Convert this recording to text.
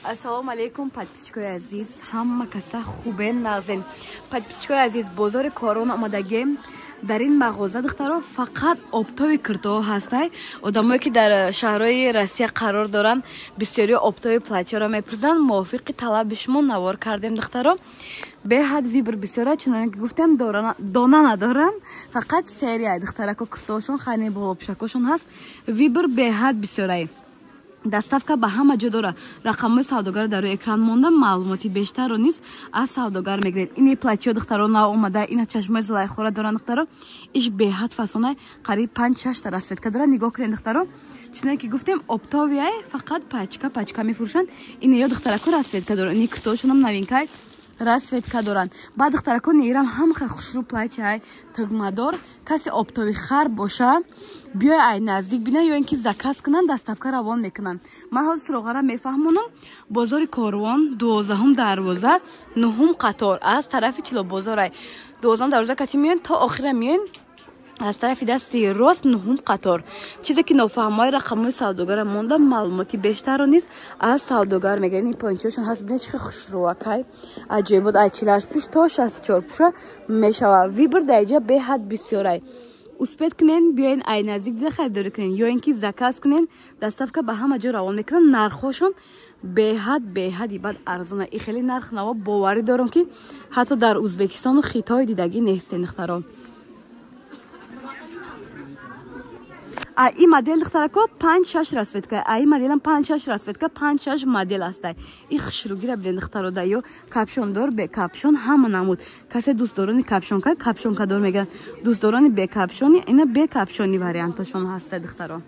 Ассалому алейкум, подписчикои азиз, ҳама каса хубен, нағзен. Подписчикои азиз, бозори Корвон омадагем. Дар ин мағоза, духтаро, фақат оптовый киртоҳо ҳастай. Одамое ки дар шаҳрҳои Россия қарор доранд, бисёри оптовый платьяро мепурсанд. Мувофиқи талаби шумо навор кардем, духтаро. Беҳад выбор бисёра, чуноне ки гуфтем, дона надоранд, фақат серия, духтарако, киртоҳошон хайни болопӯшакошон ҳаст. Выбор беҳад бисёрай. Доставка ба ҳама ҷо дора. Рақамҳои савдогар дар рӯи экран монда, маълумоти бештарро низ аз савдогар мегиред. Ини платьё, духтаро, нав омада, ина чашмаи Зулайхора доранд, духтаро. Иш беҳад фасонай, қариб 5-6 та расцветка дорад. Нигоҳ кунед, духтаро. Чуноне ки гуфтем, оптовый, фақат пачка пачка мефурӯшанд. Ина ё, духтарако, расцветка доранд. Ини киртоҳошонам новинкай, расцветка доранд. Баъд, духтарако, неирам ҳамха хушрӯ платьяй тугмадор. Касе оптовый хар боша, биёй ай наздик бина ё ин ки заказ кунанд, доставка равон мекунанд. Ман ҳозир суроғара мефаҳмонам. Бозори Корвон, 12-ум дарвоза, 9-ум қатор, аз тарафи Тилобозорай. 12-ум дарвоза кати меоен, то охира меоен, аз тарафи дасти рост, 9-ум қатор. Чизе ки нофаҳмои, рақамҳои савдогара монда, маълумоти бештарро низ аз савдогар мегиред. Ин пончошон ҳаст, бинед, чӣ хушрӯакай, аҷоибот. Ай 48 пуш то 64 пуша мешава. Выбор дар иҷа беҳад бисёрай. Успеть кунен, биёен, ай наздик дида харидорӣ кунен ё ин ки заказ кунен, доставка ба ҳама ҷо равон мекунанд. Нархҳошон беҳад, беҳади бад арзона. И хеле нарх наво, боварӣ дорам, ки ҳатто дар Узбекистону Хитой дидагӣ нестен, духтаро. А ин модел, духтарако, 5-6 расцветка. А ин моделам 5-6 расцветка, 5-6 модел ҳастай. И хушрӯгира бинед, духтаро, да ё капюшондор, бе капюшон, ҳама намуд. Касе дӯстдорони капюшонка, капюшонкадор мегӯянд, дӯстдорони бе капюшони, ина бе капюшони варианташон ҳастай, духтаро.